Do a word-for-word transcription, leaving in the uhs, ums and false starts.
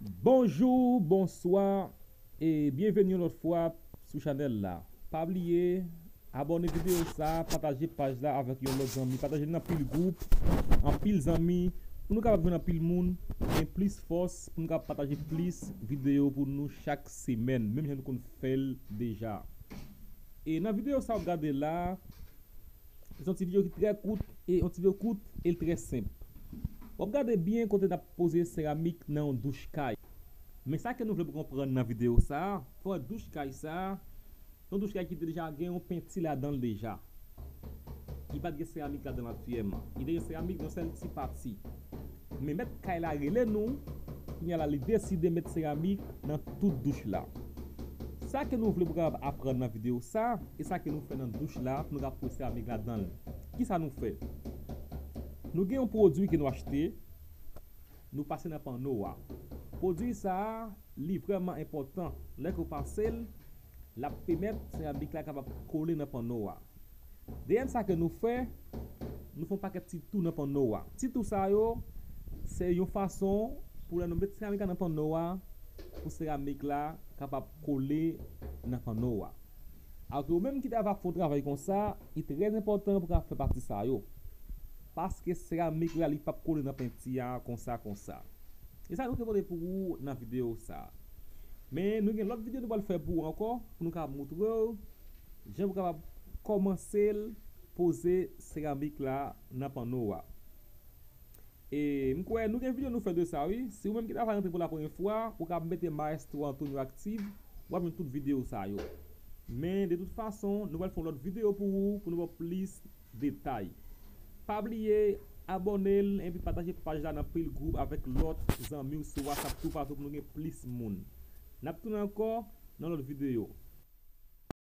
Bonjou, bonswa, e byenveni yon lòt fwa sou chanèl la. Pa bliye abòne videyo sa, pataje paj la avèk yon lòt zanmi, pataje l nan pil gwoup, anpil zanmi, pou nou kapab jwenn anpil moun, gen plis fòs, pou nou kapab pataje plis videyo pou nou chak semèn, menm jan nou konn fè l deja. E nan videyo sa w ap gade la, se yon ti videyo ki trè kout, e yon ti videyo kout, e l trè senp. W ap gade byen kote n ap poze seramik nan yon douch kay. Men sa ke nou vle pou konprann nan videyo sa a, fò douch kay sa a, yon douch kay ki te deja gen yon penti ladan l deja. Ki pa t gen seramik ladan l aktyèlman. Li te gen seramik nan sèl ti pati. Men mèt kay la rele nou, kounye a la li deside met seramik nan tout douch la. Sa ke nou vle pou kapab aprann nan videyo sa, e sa ke nou fè nan douch la, pou nou kapab poze seramik ladan l. Kisa nou fè? Nou gen yon pwodui ke nou achte, nou pase nan panno a. Pwodui sa a, li vrèman enpòtan. Lè ke w pase l, l ap pèmèt seramik la kapab kole nan panno a. Dezyèm sa ke nou fè, nou fè yon pakèt ti tou nan panno a. Ti tou sa yo, se yon fason pou lè nou met seramik la nan panno a, pou seramik la kapab kole nan panno a. Alò ke ou menm ki ta va fè yon travay konsa, li trè enpòtan pou kapab fè pati sa yo. Paske seramik la, li p ap kole nan penti a konsa, konsa. E sa nou te pote pou ou nan videyo sa. Men nou gen lòt videyo nou pral fè pou ou ankò, pou nou kapab moutre w jan pou kapab kòmanse l, poze seramik la nan panno a. E m kwè nou gen videyo nou fè de sa, wi. Si ou menm ki ta va rantre pou la premyè fwa, ou ka mete Maestro Antonio Active, w ap jwenn tout videyo sa yo. Men de tout fason, nou pral fè yon lòt videyo pou ou, pou nou ba w plis detay. Pa bliye abòne l epi pataje paj la nan pil gwoup avèk lòt zanmi w sou WhatsApp toupatou pou nou gen plis moun. N ap tounen ankò nan lòt videyo.